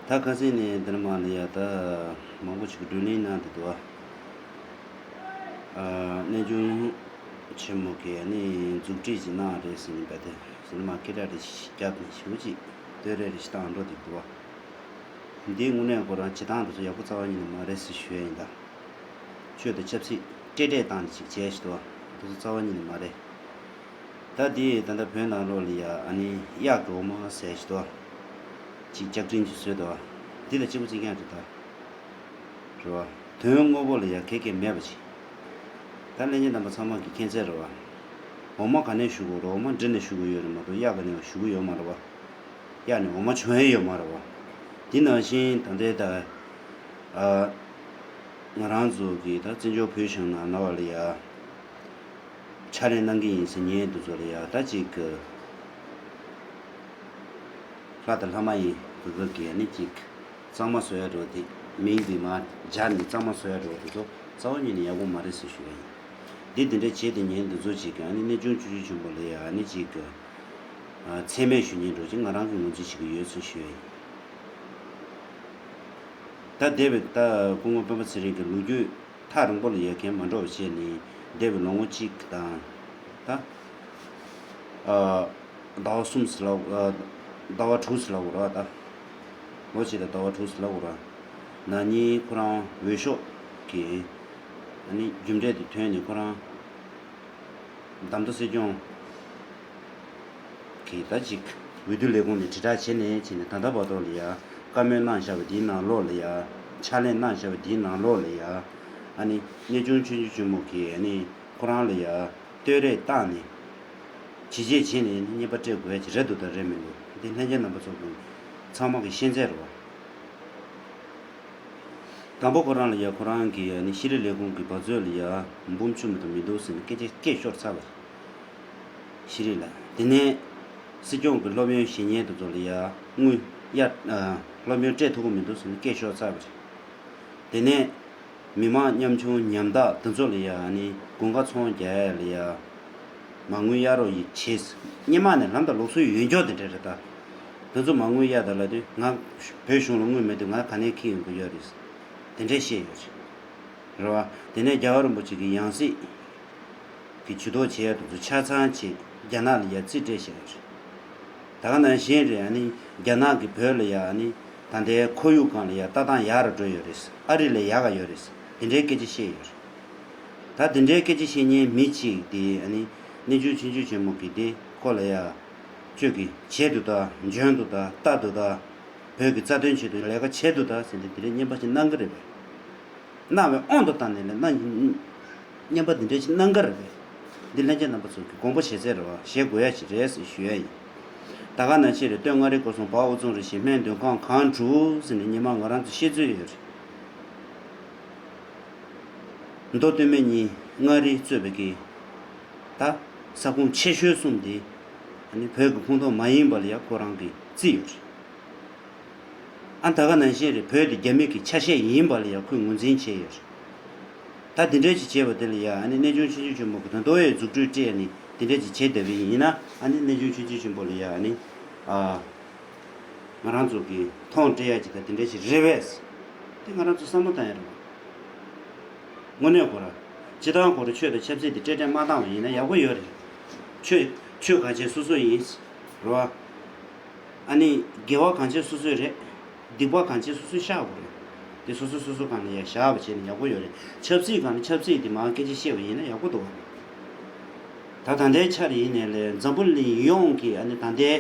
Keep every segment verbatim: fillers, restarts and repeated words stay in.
ད་ཁ་སང་ནས་འདིར་མ་ལ་ཡ་ད་མང་པོ་ཞིག་བགྲོ་གླེང་གནང་འདུག་དོ། ཨ་གནས་ཆུང་ཆེན་མོ་གིས་ནི་མཛུབ་ཁྲིད་ཅིག་གནང་རེད་ཟེར་ནས་བས་ཏེ་ཟེར་ནས་མ་སྐད་གྲགས་རེ་ཞིག་བརྒྱབ་ནས་ཞུ་ཅིག་བསྟོད་ར་རེ་ཞིག་བཏང་འགྲོ་འདུག་དོ། འདིའི་དངོས་གནས་ཁོ་རང་བྱེད་སྟངས་དེ་ཚོ་ཡག་པོ་རྩ་བ་ཉིད་ནས་མ་རེད་ཟེར་ཞུ་ཡ་ཡིན་ད། ཆོས་དང་ཆབ་སྲིད་སྤྲེལ་སྤྲེལ་བཏང་ནས་ཅིག་བྱས་ཤི་དོ། དེ་ཚོ་རྩ་བ་ཉིད་ནས་མ་རེད། ད་དེ་ད་ལྟ་བོད་ནང་ལོགས་ལ་ཡ་ཨ་ནི་གཡག་གི་འོ་མ་ཟས་ཤི་དོ། ཅིག་ལྕགས་ཀྲིན་གྱིས་བཟོས་དོ། འདི་ལ་གཅིག་པ་གཅིག་རྐྱང་རེད་ད། རེད་བ། དོན་དངོས་པོ་ལ་ཡ་གེ་གེ་མེད་པ་ཅིག་ད་ལྷན་རྒྱས་རྣམ་པ་ཚང་མ་གི་མཁྱེན་གསལ་རེད་བ། འོ་མ་ག་ནས་བཞུ་དགོས་རེད། འོ་མ་འབྲི་ནས་བཞུ་དགོས་ཡོད་རེད་མ་གཏོགས་གཡག་ག་ནས་བཞུ་གི་ཡོད་མ་རེད་བ། གཡག་ནས་འོ་མ་བྱུང་ཡས་ཡོད་མ་རེད་བ། དེ་ནང་བཞིན་ད་ལྟའི་ད། ཨ། ང་རང་ཚོ་གི་ད་བཙན་བྱོལ་བོད་གཞུང་ནང་ན་བ་ལ་ཡ། ཕྱག་ལས་གནང་གི་ཡིན་ཟེར་ཉན་དུ་ཚོ་ལ་ཡ་ད་ཅིག་གི། ལྷ་དང་ལྷ་མ་ཡིན་དུ་ཚོ་གི་ནི་ཅིག་གཙང་མ་བཟོ་ཡ་འགྲོ་དེ་མིང་འདི་མ་སྦྱར་ནས་གཙང་མ་བཟོ་ཡ་འགྲོ་དུ་ཚོ་རྩ་བ་ཉིད་ནས་ཡག་པོ་མ་རེད་ཟེར་ཞུ་ཡ་ཡིན། འདི་འདི་འདྲ་བྱས་ཏེ་ཉན་དུ་ཚོ་ཅིག་གི་ཨ་ནི་གནས་ཆུང་ཆུང་ཆུང་ཆེན་པོ་ལ་ཡ་ཨ་ནི་ཅིག་གི། ཚད་མེད་ཞུ་ཉན་འགྲོ་ཅིག་ང་རང་གི་ངོས་འཛིན་བྱེད་ཀྱི་ཡོད་ཟེར་ཞུ་ཡ་ཡིན། ད་འདས་པའི་ད་སྐུ་ངོ་སྤེན་པ་ཚེ་རིང་གི་ལོ་རྒྱུས་ཐག་རིང་པོ་ལ་ཡ་གན་མ་འགྲོ་བ་བྱས་ནས་འདས་པའི་ལོ་ངོ་གཅིག་དང་། ད། ཟླ་བ་གསུམ་ཟེར་ལབ། ཟླ་བ་དྲུག་ཟེར་ལབ་དགོས་རེད་ད། ལོ་གཅིག་དང་ཟླ་བ་དྲུག་ཟེར་ལབ་དགོས་རེད། ན་ནིང་ཁོ་རང་འོས་ཤོག་གི་ཨ་ནི་རྒྱུ་འབྲས་དེ་ཐོན་ནས་ཁོ་རང་། གདམ་ཐོ་སྲིད་སྐྱོང་གིས་ད་ཅིག་འོས་བསྡུ་ལས་ཁུངས་ནས་དྲིལ་བསྒྲགས་བྱས་ནས་བྱས་ནས་ད་ལྟ་བར་དུ་ལ་ཡ་བཀའ་མོལ་གནང་བཞག་པ་དེའི་ནང་ལོགས་ལ་ཡ། ཕྱག་ལས་གནང་བཞག་པ་དེའི་ནང་ལོགས་ལ་ཡ། ཨ་ནི་གནས་ཆུང་ཆུང་ཆུང་ཆུང་མོ་གིས་ཨ་ནི་ཁོ་རང་ལ་ཡ་བསྟོད་ར་བཏང་ནས་ཇི་བྱས་བྱས་ནས་ཨ་ནི་རྔན་པ་སྤྲད་དགོས་ཡ་ཅིག་རེད་འདུག་ད་རེད་མི་འདུག་འདི་ལྷན་རྒྱས་རྣམ་པ་ཚོ་གི་ཚང་མ་གི་ཤེས་ཚད་རེད་བ། དང་པོ་ཁོ་རང་ལ་ཡ་ཁོ་རང་གིས་ཨ་ནི་ཤེས་རིག་ལས་ཁུངས་ཀྱི་བ་ཚོད་ལ་ཡ་འབུམ་བཅུ་མ་གཏོགས་མི་འདུག་ཟེར་ནས་སྐད་ཆ་སྐད་ཤོར་ཚར་བ། ཤེས་རིག་ལ། དེ་ནས་སྲིད་སྐྱོང་གི་སློབ་ཡོན་བཞེས་མཁན་དེ་ཚོ་ལ་ཡ་དངུལ་གཡར། སློབ་ཡོན་སྤྲད་ཐུབ་ཀྱི་མི་འདུག་ཟེར་ནས་སྐད་ཤོར་ཚར་བ་རེད། དེ་ནས་མི་མང་ཉམ་ཆུང་ཉམ་ཐག་དེ་ཚོ་ལ་ཡ་ནི་དགུན་ཁ་ཚོང་རྒྱག་ཡ་ལ་ཡ་མ་དངུལ་གཡར་རོགས་ཡིན་བྱས། སྔོན་མ་ནས་ལམ་དང་ལུགས་སྲོལ་ཡོད་འགྱོག་དེ་འདྲ་རེད་ད། དེ་ཚོ་མ་དངུལ་གཡར་ད་ལབ་དུས་ང་བོད་གཞུང་ལ་དངུལ་མེད་དུས་ང་ག་ནས་འཁྱེར་ཡོང་གི་ཡོད་རེད། དེ་འདྲས་བཤད་ཡོད་རེད། རེད་བ། དེ་ནས་རྒྱལ་བ་རིན་པོ་ཆེ་གི་ཡང་སྲིད་ཀྱི་ཇུས་གཏོགས་བྱེད་ཡ་དེ་ཚོ་ཆ་ཚང་བྱས་རྒྱ་ནག་ལ་ཡ་རྩིས་སྤྲད་བཞག་ཡོད་རེད། ད་ག་ནང་བཞིན་རེད། ཨ་ནི་རྒྱ་ནག་གིས་བོད་ལ་ཡ་ཨ་ནི་ད་ལྟའི་ཁོར་ཡུག་སྒང་ལ་ཡ་ལྟ་སྟངས་ཡག་རུ་འགྲོ་ཡོད་རེད། ཨ་རི་ལས་ཡག་ག་ཡོད་རེད། དེ་འདྲའི་སྐད་ཆ་བཤད་ཡོད་རེད། ད་དེ་འདྲའི་སྐད་ཆ་བཤད་མཁན་མི་གཅིག་དེ་ཨ་ནི་གནས་ཆུང་ཆུང་ཆུང་ཆེན་མོ་གིས་དེ་ཁོ་ལ་ཡ། ཁྱོད་ཀྱིས་བྱེད་དུ་ད་འཇོན་དུ་ད་ལྟ་དུ་ད། བོད་ཀྱི་རྩ་དོན་ཆེད་དུ་ལས་ཀ་བྱེད་དུ་ད་ཟེར་ནས་དེ་འདྲའི་རྔན་པ་ཞིག་གནང་གི་རེད་པས། གནང་བའི་དབང་དུ་བཏང་ནས་ལས་གནང་། རྔན་པ་འདི་འདྲ་ཞིག་གནང་གི་རེད་པས། འདི་ལྷན་རྒྱས་རྣམ་པ་ཚོ་གི་དགོངས་པ་བཞེས་ཚད་རེད་བ། བཞེས་དགོས་ཡ་ཞིག་རེད་ཟེར་ཞུ་ཡ་ཡིན། ད་ག་ནང་བཞིན་རེད། སྟོད་མངའ་རིས་སྐོར་གསུམ་བར་དབུ་རྫོང་རེ་ཞིག་སྨད་མདོ་ཁམས་གངས་དྲུག་ཟེར་ནས་ཉི་མ་ང་རང་ཚོ་བཤད་ཚོད་ཡོད་རེད། མདོ་སྟོད་སྨད་གཉིས་མངའ་རིས་གཙོས་པའི་གི་ད་ས་ཁོངས་ཆེ་ཤོས་གསུམ་དེ་ཨ་ནི་བོད་ཀྱི་ཁོངས་གཏོགས་མ་ཡིན་པ་ལ་ཡ་ཁོ་རང་གིས་བརྩིས་ཡོད་རེད། ཨ་ད་ག་ནང་བཞིན་རེད། བོད་དེ་རྒྱ་མི་གི་ཆ་ཤས་ཡིན་པ་ལ་ཡ་ཁོས་ངོས་འཛིན་བྱས་ཡོད་རེད། ད་དེ་འདྲ་ཅིག་བྱས་པ་དེ་ལ་ཡ་ཨ་ནི་གནས་ཆུང་ཆུང་ཆུང་ཆེན་མོ་གི་ད་མདོ་ཡི་རྫུ་འཕྲུལ་སྤྲད་ནས་དེ་འདྲ་ཅིག་བྱས་བསྡད་པ་ཡིན་ན། ཨ་ནི་གནས་ཆུང་ཆུང་ཆུང་ཆེན་པོ་ལ་ཡ་ཨ་ནི་ཨ། ང་རང་ཚོ་གི་མཐོང་སྤྲད་ཡ་ཅིག་ད་དེ་འདྲ་ཞིག་རེད་པས། དེ་ང་རང་ཚོ་བསམ་བློ་བཏང་ཡ་རེད་བ། དངོས་གནས་ཁོ་ར། སྤྱི་བཏང་ཁོ་ར་ཆོས་དང་ཆབ་སྲིད་དེ་སྤྲེལ་སྤྲེལ་མ་བཏང་བ་ཡིན་ན་ཡག་པོ་ཡོད་རེད། ཆོས་ཆོས་གང་བྱེད་སོ་སོ་ཡིན། རེད་བ། ཨ་ནི་དགེ་བ་གང་བྱེད་སོ་སོའི་རེད། སྡིག་པ་གང་བྱེད་སོ་སོས་བཤགས་དགོས་རེད། དེ་སོ་སོ་སོ་སོ་སྒང་ལ་ཡ་བཞག་པ་བྱས་ནས་ཡག་པོ་ཡོད་རེད། ཆབ་སྲིད་སྒང་ལ་ཆབ་སྲིད་དེ་མར་སྐད་ཆ་བཤད་པ་ཡིན་ན་ཡག་པོ་འདུག་བ། ད་ད་ལྟའི་ཆར་ཡིན་ནའི་ལས་འཛམ་བུ་གླིང་ཡོངས་ཀྱི་ཨ་ནི་ད་ལྟའི་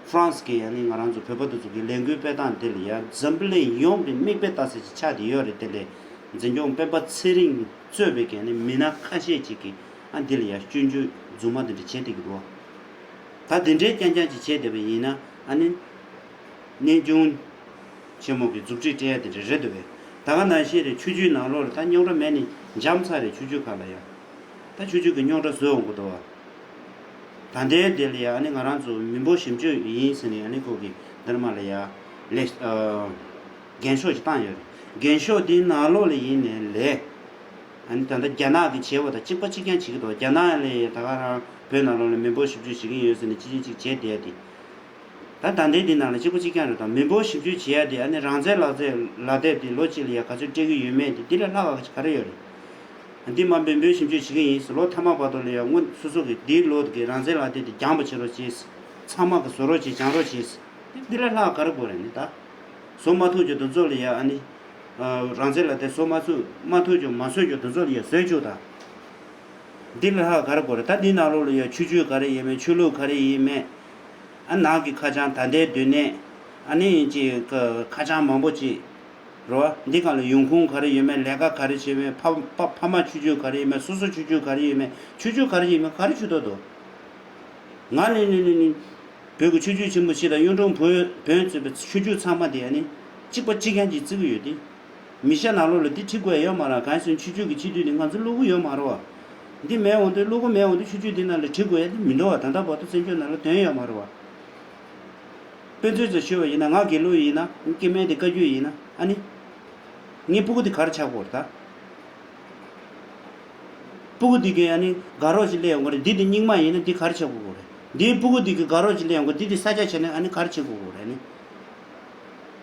ཧྥ་རན་སི་གི་ཨ་ནི་ང་རང་ཚོ་བོད་པ་དེ་ཚོ་གི་ལས་འགུལ་སྤེལ་སྟངས་དེ་ལ་ཡ་འཛམ་བུ་གླིང་ཡོངས་ཀྱི་མིག་དཔེ་ལྟ་ས་ཅིག་ཆགས་བསྡད་ཡོད་རེད། དེ་ལས་འཛིན་སྐྱོང་སྤེན་པ་ཚེ་རིང་གཙོས་པའི་གི་ཨ་ནི་མི་སྣ་ཁ་ཤས་ཅིག་གིས་ཨ་འདི་ལ་ཡ་སྐྱོན་བརྗོད་རྫུན་མ་དེ་འདྲ་བྱེད་བསྡད་ཀྱི་འདུག་བ། ད་དེ་འདྲའི་རྐྱང་རྐྱང་ཅིག་བྱས་བསྡད་པ་ཡིན་ན་ཨ་ནི། གནས་ཆུང་ཆེན་མོ་གི་མཛུབ་ཁྲིད་སྤྲད་ཡ་དེ་འདྲ་རེད་འདུག་བས། ད་ག་ནང་བཞིན་རེད། ཆོས་བརྒྱུད་ནང་ལོགས་ལ་ད་རྙོག་དྲ་མེད་ནི་འཇམ་ཚ་རེད། ཆོས་བརྒྱུད་ཁག་ལ་ཡ། ད་ཆོས་བརྒྱུད་ཀྱི་རྙོག་དྲ་བཟོས་འོང་གི་འདུག་བ། ད་ལྟའི་དེ་ལ་ཡ་ཨ་ནི་ང་རང་ཚོ་མི་འབོར་ཞིབ་འཇུག་ཡིན་ཟེར་ནས་ཨ་ནི་ཁོ་གི་འདིར་མ་ལ་ཡ་ལས་ཨ་འགེངས་ཤོག་ཅིག་བཏང་ཡོད་རེད། འགེངས་ཤོག་འདིའི་ནང་ལོགས་ལ་ཡིན་ནའི་ལས། ཨ་ནི་ད་ལྟ་རྒྱ་ནག་གིས་བྱས་པ་དང་གཅིག་པ་གཅིག་རྐྱང་བྱེད་ཀྱི་འདུག་རྒྱ་ནག་ལ་ད་ག་རང་བོད་ནང་ལོགས་ལ་མི་འབོར་ཞིབ་འཇུག་བྱེད་ཀྱི་ཡོད་ཟེར་ནས་གཅིག་གཅིག་གཅིག་བྱས་བསྡད་དེ། ད་ད་ལྟའི་འདི་ནང་ལ་གཅིག་པ་གཅིག་རྐྱང་རེད། ད་མི་འབོར་ཞིབ་འཇུག་བྱེད་ཡ་དེ་ཨ་ནི་རང་བཙན་ལག་རྩལ་ལག་དེབ་དེ་ལོ་གཅིག་ལ་ཡ་ག་ཚོད་སྤྲད་ཀྱི་ཡོད་མེད་དེ་འདི་ལས་ལྷག་ག་ག་རེ་ཡོད་རེད། འདི་མ་འབོར་འབོར་ཞིབ་འཇུག་བྱེད་ཀྱི་ཡིན་ཟེར། ལོ་མཐའ་མ་བར་དུ་ལ་ཡ་དངོས་སོ་སོ་གི་འདིའི་ལོ་གི་རང་བཙན་ལག་དེབ་དེ་སྦྱང་པ་བྱེད་རོགས་བྱེད། ཚང་མ་གི་བཟོ་རོགས་བྱེད། སྦྱང་རོགས་བྱེད། འདི་འདི་ལས་ལྷག་ག་རེ་དགོས་རེད། ནི་ད་བཟོ་མ་ཐུབ་རྒྱུ་དེ་ཚོ་ལ་ཡ་ཨ་ནི་རང་བཙན་ལག་དེབ་བཟོ་མ་ཚུགས་མ་ཐུབ་རྒྱུ་མ་བཟོ་རྒྱུ་དེ་ཚོ་ལ་ཡ་བཟོས་བཅུག་ད། འདི་ལས་ལྷག་ག་རེ་དགོས་རེད། ད་འདི་ནང་ལོགས་ལ་ཡ་ཆོས་བརྒྱུད་ག་རེ་ཡིན་མེད། ཆོས་ལུགས་ག་རེ་ཡིན་མེད། ཨ་ནག་གི་ཁ་བྱང་། ད་ལྟའི་སྡོད་གནས། ཨ་ནི་ཅིག་ཁ་བྱང་མང་པོ་ཅིག་རེད་བ། འདི་གང་ལ་ཡོང་ཁུངས་ག་རེ་ཡོད་མེད། ལས་ཀ་ག་རེ་བྱས་མེད། ཕ་ཕ་ཕ་མ་ཆོས་བརྒྱུད་ག་རེ་ཡོད་མེད། སོ་སོ་ཆོས་བརྒྱུད་ག་རེ་ཡོད་མེད། ཆོས་བརྒྱུད་ག་རེ་ཡོད་མེད་ག་རེ་ཆོས་ཐོག་ཏུ། ང་ནི་ནི་ནི་ནི་བོད་ཀྱི་ཆོས་བརྒྱུད་ཆེན་པོ་བཞི་དང་གཡུང་དྲུང་བོན་བོན་གཙོས་པའི་ཆོས་བརྒྱུད་ཚང་མ་དེ་ཨ་ནི་གཅིག་པ་གཅིག་རྐྱང་གཅིག་བརྩི་གི་ཡོད་དེ། མི་ཤ་ནང་ལོགས་ལ་འདི་ཁྲིད་དགོས་ཡ་ཡོད་མ་རེད། གང་ཡིན་ཟེར་ན་ཆོས་བརྒྱུད་ཀྱི་སྤྱི་འཐུས་འདི་ང་ཚོ་བླུག་གི་ཡོད་མ་རེད་བ། འདི་མེད་འོང་དུས་བླུག་གི་མེད་འོང་དུས་ཆོས་བརྒྱུད་འདི་ནང་ལ་ཁྲིད་དགོས་ཡ་འདི་མི་འདུག་བ། ད་ལྟ་བར་དུ་བཙན་བྱོལ་ནང་ལ་དོན་ཡོད་མ་རེད་བ། དཔེ་མཚོན་ཙམ་ཞུས་པ་ཡིན་ན་ང་དགེ་ལུགས་ཡིན་ན་སྐྱེ་དམན་འདི་བཀའ་བརྒྱུད་ཡིན་ན་ཨ་ནི། ངའི་སྤུ་གུ་འདི་ག་རེ་ཆགས་དགོས་རེད་ད། སྤུ་གུ་འདི་གིས་ཨ་ནི་དགའ་རོགས་ཅིག་སླེབས་ཡོང་གི་རེད། འདི་འདི་རྙིང་མ་ཡིན་ན་འདི་ག་རེ་བྱེད་དགོས་ཀྱི་རེད། འདིའི་སྤུ་གུ་འདི་གིས་དགའ་རོགས་ཅིག་སླེབས་ཡོང་གི་འདི་འདི་ས་ཆ་བྱས་ན་ཨ་ནི་ག་རེ་བྱེད་དགོས་ཀྱི་རེད་ནི།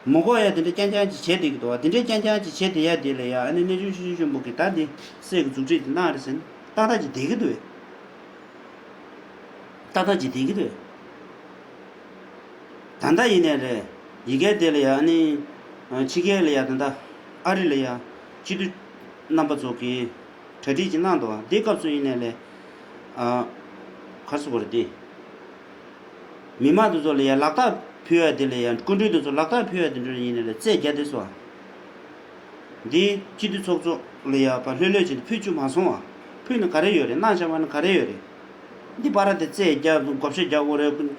མི་དགོས་ཡ་དེ་འདྲ་རྐྱང་རྐྱང་ཅིག་བྱས་བསྡད་ཀྱི་འདུག་བ། དེ་འདྲ་རྐྱང་རྐྱང་ཅིག་བྱས་བསྡད་ཡ་དེ་ལ་ཡ་ཨ་ནི་གནས་ཆུང་ཆུང་ཆུང་པོ་གིས་ད་འདི་སྲས་ཀྱི་མཛུབ་ཁྲིད་དེ་གནང་རེད་ཟེར་ན་ཏག་ཏག་ཅིག་བསྡད་ཀྱི་འདུག་བས། ཏག་ཏག་ཅིག་བསྡད་ཀྱི་འདུག་བས། ད་ལྟ་ཡིན་ནའི་རེད། ཡི་གེ་དེ་ལ་ཡ་ཨ་ནི་ཕྱི་རྒྱལ་ལ་ཡ་ད་ལྟ་ཨ་རི་ལ་ཡ་སྤྱི་འཐུས་རྣམ་པ་ཚོ་གིས་གྲ་སྒྲིག་ཅིག་གནང་འདུག་བ། འདི་སྐབས་སུ་ཡིན་ནའི་ལས་ཨ་ག་རེ་ཟེར་དགོས་རེད་དེ། མི་མང་དེ་ཚོ་ལ་ཡ་ལག་རྟགས་ཕུལ་ཡ་དེ་ལ་ཡ་སྐུ་མགྲོན་དེ་ཚོ་ལག་རྟགས་ཕུལ་ཡ་དེ་འདྲ་ཡིན་ནའི་ལས་རྩིས་རྒྱག་དེ་སོ། འདི་སྤྱི་འཐུས་ཚོགས་གཙོ་ལ་ཡ་ཕར་ལྷོད་ལྷོད་བྱས་ཏེ་ཕུལ་བཅུག་མ་སོང་བ། ཕུལ་ན་ག་རེ་ཡོད་རེད། གནང་བཞག་པ་ན་ག་རེ་ཡོད་རེད། འདི་བར་དེ་རྩིས་རྒྱག་བགོ་བཤའ་རྒྱག་དགོས་རེད།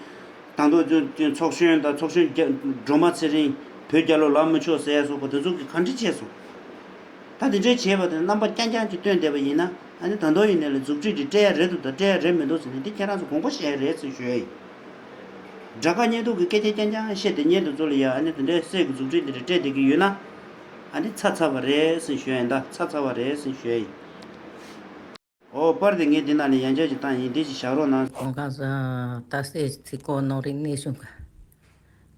དང་ཐོག་ཚོགས་གཞོན་དང་ཚོགས་གཞོན་རྒྱ་སྒྲོལ་མ་ཚེ་རིང་བོད་རྒྱལ་ལོ་ལབ་མི་ཆོག་ཟེར་ཡ་སོགས་པ་དེ་ཚོ་གིས་ག་འདྲ་བྱས་སོང་། ད་དེ་འདྲའི་བྱས་པ་དེ་རྣམ་པ་རྐྱང་རྐྱང་ཅིག་སྟོན་བསྡད་པ་ཡིན་ན་ཨ་ནི་ད་དུང་ཡིན་ནའི་ལས་མཛུབ་ཁྲིད་དེ་སྤྲད་ཡ་རེད་འདུག་ད་སྤྲད་ཡ་རེད་མི་འདུག་ཟེར་ནས་འདི་ཁྱེད་རང་ཚོ་དགོངས་པ་བཞེས་ཡ་རེད་ཟེར་ཞུ་ཡ་ཡིན། དགྲ་དགའ་གཉེན་སྡུག་གི་སྐད་ཆ་རྐྱང་རྐྱང་བཤད་དེ་ཉན་དུ་ཚོ་ལ་ཡ་ཨ་ནི་དེ་འདྲའི་སྲས་ཀྱི་མཛུབ་ཁྲིད་འདི་འདྲ་སྤྲད་བསྡད་ཀྱི་ཡོད་ན་ཨ་ནི་ཚར་ཚར་བ་རེད་ཟེར་ཞུ་ཡ་ཡིན། ད་ཚར་ཚར་བ་རེད་ཟེར་ཞུ་ཡ་ཡིན། ཨོ་པར་དེ་ངས་འདི་ནང་ནས་ཡང་བསྐྱར་ཅིག་བཏང་ཡིན། འདི་ཅིག་བཞག་རོགས་གནང་། གོང་ཁ་སང་ད་སྲས་ཚིག་གོ་གནང་རིག་གནས་ཤུང་ག་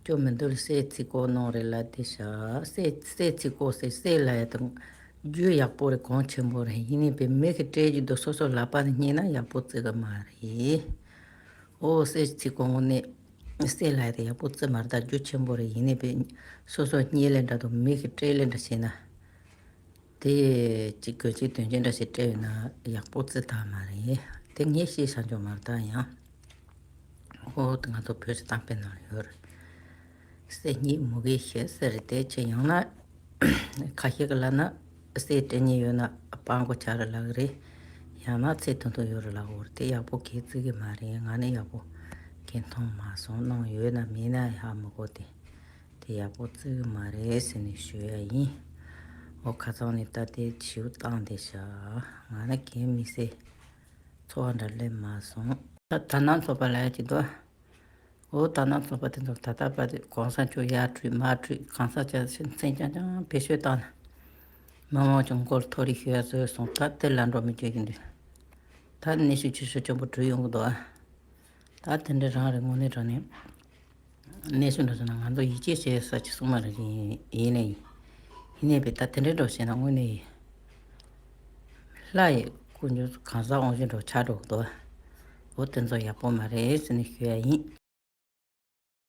ཅོ་མི་འདུག་ལ་སྲས་ཚིག་གོ་གནང་རེད་ལ་དེ་བཞག་སྲས་སྲས་ཚིག་གོ་ཟེར་སྲས་ལ་ཡ་དང་རྒྱུ་ཡག་པོ་རེད། གོང་ཆེན་པོ་རེད། ཡིན་ནའི་པའི་མི་གི་སྤྲད་རྒྱུ་འདུག་སོ་སོ་ལག་པ་ནས་རྙེད་ན་ཡག་པོ་བརྩི་གི་མ་རེད། ཨོ་སྲས་ཚིག་གོ་ངོ་ནས་སྲས་ལ་ཡ་དེ་ཡག་པོ་བརྩི་མ་རེད། ད་རྒྱུ་ཆེན་པོ་རེད། ཡིན་ནའི་པའི་སོ་སོ་རྙེད་ལེ་འདྲ་དང་མི་གི་སྤྲད་ལེ་འདྲ་བྱས་ན། དེ་གཅིག་གོ་གཅིག་དོན་གཅིག་འདྲ་ཞིག་སྤྲད་ཡོད་ན་ཡག་པོ་བརྩི་ཐལ་མ་རེད། དེ་ངས་ཤེས་བྱ་འཇོག་མ་རེད་ད་ཡང་། ཨོ་ང་ཚོ་བོད་རིགས་གཏམ་དཔེ་ནང་ལ་ཡོད་རེད། སྲས་རྙེད་མུ་གེ་ཤི་ཟེར་རེད། དེ་ཆེ་ཡང་ན་ཁ་ཤས་ཀྱི་ལ་ན་སྲས་སྤྲད་ཉེ་ཡོད་ན་སྤང་གོ་ཆ་རེ་ལག་རེད། ཡང་ན་ཚེ་ཐུང་ཐུང་ཡོད་རེད་ལག་འོར་དེ་ཡག་པོ་གས་བརྩི་གི་མ་རེད། ང་ནི་ཡག་པོ་གས་མཐོང་མ་སོང་། གནང་ཡོད་ན་མེད་ན་ཧ་མི་གོ་དེ། དེ་ཡག་པོ་བརྩི་གི་མ་རེད་ཟེར་ནས་ཞུ་ཡ་ཡིན། ཨོ་ཁ་སང་ནས་ད་དེ་བྱིའུ་བཏང་དེ་ཤག་ང་ནི་གན་མི་སྲིད་འཚོ་བ་འདྲ་སླེབས་མ་སོང་། ད་ད་ནང་ཚོགས་པ་ལ་ཡ་གཅིག་འདུག་ཨོ་ད་ནང་ཚོགས་པ་དེ་ཚོ་ད་ལྟ་བར་དུ་གོང་ས་མཆོག་ཡར་ཁྲུས་མར་ཁྲུས་གང་ས་ཅག་སེམས་ཅང་ཅང་བེད་སྤྱོད་བཏང་ནས་མི་མང་ཚོ་མགོ་ལ་མཐོ་རིས་ཞུ་ཡ་བཟོས་སོང་། ད་དེ་ལ་འགྲོ་མི་བྱེད་ཀྱི་འདུག་ད་གནས་ཤུལ་ཆེ་ཤོས་ཆེན་པོ་གྲུ་ཡོང་གི་འདུག་ཨ། ད་དེ་འདྲ་རང་རེད། དངོས་གནས་དྲང་གནས་གནས་ཚུལ་འདྲ་སོང་ན་ང་ཚོ་ཡིད་ཆེས་བྱེད་ས་ཅིག་སྲུང་མ་རེད། ཡིན་ཡིན་ནའི་ཡིན་ནའི་བས་ད་དེ་འདྲའི་འགྲོ་བྱས་ན་དངོས་གནས་ཡིན། ལྷ་ཡི་སྐུ་མྱུར་གང་ཟག་དབང་ཤེས་འགྲོ་ཆགས་འགྲོ་གི་འདུག་འོ་དེ་ཚོ་ཡག་པོ་མ་རེད་ཟེར་ནས་ཞུ་ཡ་ཡིན།